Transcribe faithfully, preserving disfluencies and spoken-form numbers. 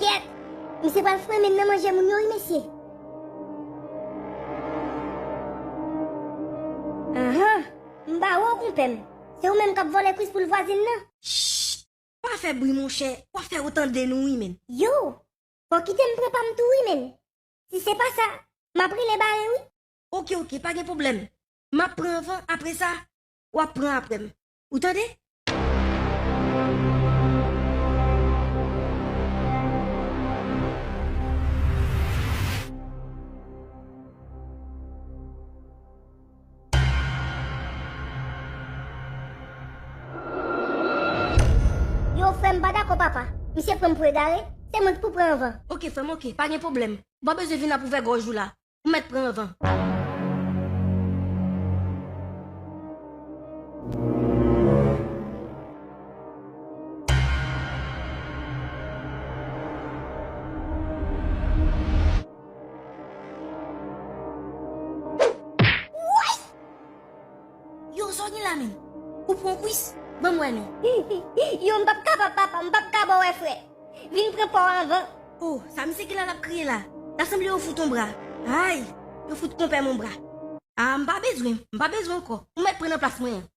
Kèt! Misye pral frenmen nan manje moun yo, wi, mesye. Anhan! M ba ou, konpè m. Se ou menm k ap vòlè kwis poul vwazin nan? Chh! Pa fè bri, monchè. W ap fè yo tande nou, wi, menn. Yo! Fò w kite m pran pa m tou, wi, menn. Si se pa sa, m ap rele bare, wi. Oke, oke, pa gen pwoblèm. M ap pran anvan, apre sa, w ap pran apre m. Ou tande? Yo, frè m pa dakò, papa. Misye pran m pou egare, se mwen ki pou pran anvan. Oke, frè m, oke, pa gen pwoblèm. Ou pa bezwen vin ap ouvè gòj ou la. Ou mèt pran anvan. Woy! Yo, sa w gen la, menn? Ou pran kwis? Ban m wè non. Yo, m p ap kapab, papa, m p ap ka ba w wè, frè. Vin pran pa w anvan. Oh, sa misye gen la l ap kriye la? Ta sanble yo fout on bra. Ay, yo fout konpè m on bra. Ah, m pa bezwen, m pa bezwen ankò. Ou mèt pran nan plas mwen an.